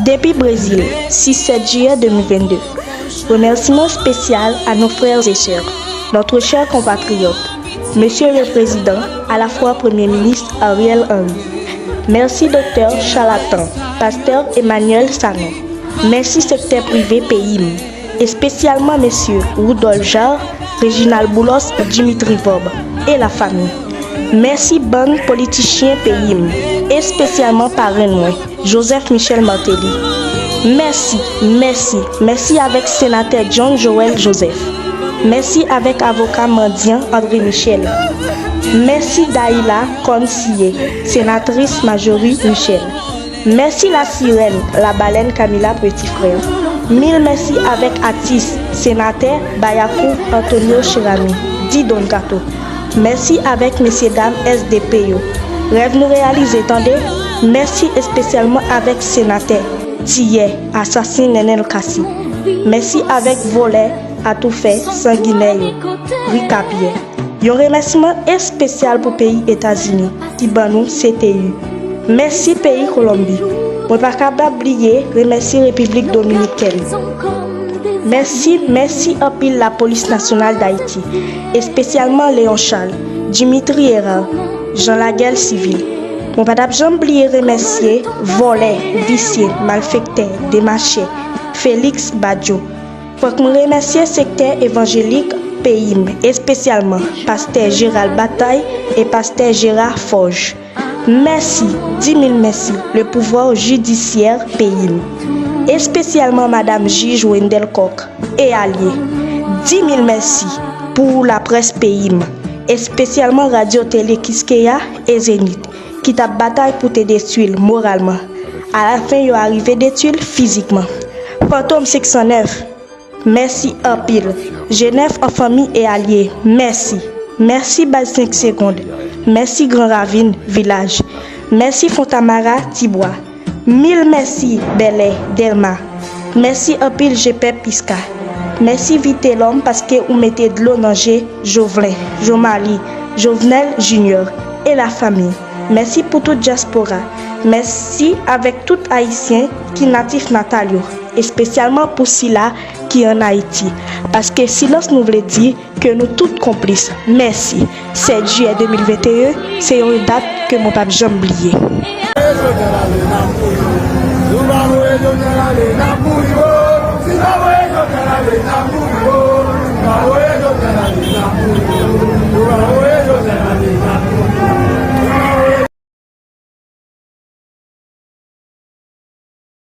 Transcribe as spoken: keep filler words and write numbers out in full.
Depuis Brésil, six sept juillet deux mille vingt-deux. Remerciements spéciaux à nos frères et sœurs, notre cher compatriote, Monsieur le Président, à la fois Premier ministre Ariel Henry. Mèsi Doktè Chalatan, Pastè Emmanuel Sanon. Mèsi sektè prive peyi m, espesyalman mesye Rudolphe Jarre, Reginald Boulos, Dimitri Vorbe e lafanmi. Mèsi bann politichyen peyi m, espesyalman parenn mwen, Joseph Michel Martelly. Mèsi, mèsi, mèsi avèk senatè John Joël Joseph. Mèsi avèk avoka mandyan André Michel. Mèsi Dayila Corn-Sillé, senatris Majorie Michel. Mèsi la sirèn, la balèn Camila Petit Frère. Mil mèsi avèk atis, senatè Bayakou Antonio Cheramy, Didon Gato. Mèsi avèk mesyedam S D P yo. Rèv nou reyalize tande. Mèsi espesyalman avèk senatè, tiyè, asasen Nenel Cassy. Mèsi avèk vòlè, atoufè, sanginè yo. Rica Pierre. Yon remèsiman espesyal pou peyi Etazini ki ban nou C T U. Mèsi peyi Kolonbi. Mwen pa kapab bliye remèsye Repiblik Dominikèn. Mèsi, mèsi anpil Lapolis Nasyonal Dayiti, espesyalman Léon Charles, Dimitri Hérard, Jean Laguerre Civil. Mwen pa t ap janm bliye remèsye vòlè, visye, malfektè, demachè, Félix Badio. Fòk mwen remèsye sektè evanjelik peyi m, espesyalman pastè Gérald Bataille e pastè Gérard Forge. Mèsi, di mil mèsi, le pouvwa jidisyè peyi m, espesyalman madam jij Wendelle Coq e alye. Di mil mèsi pou laprès peyi m, espesyalman Radyo Tele Kiskeya e Zenith, ki t ap batay pou te detwi l moralman. Alafen, yo arive detwi l fizikman. Fantom senk san nèf, mèsi anpil. Jenèf an fanmi e alye, mèsi. Mèsi Baz senk Segonn. Mèsi Gran Ravin, Vilaj. Mèsi Fontamara, Tibwa. Mil mèsi, Bèlè, Dèlma. Mèsi anpil, Jepèp, Piska. Mèsi Vitelòm paske ou mete dlo nan je Jovelin, Jomali, Jovenel Junior e lafanmi. Mèsi pou tout dyaspora. Mèsi avèk tout Ayisyen ki natif natal yo, espesyalman pou sila ki ann Ayiti. Paske silans nou vle di ke nou tout konplis. Mèsi. Sèt jiyè de mil venteyen, se yon dat ke mwen p ap janm bliye.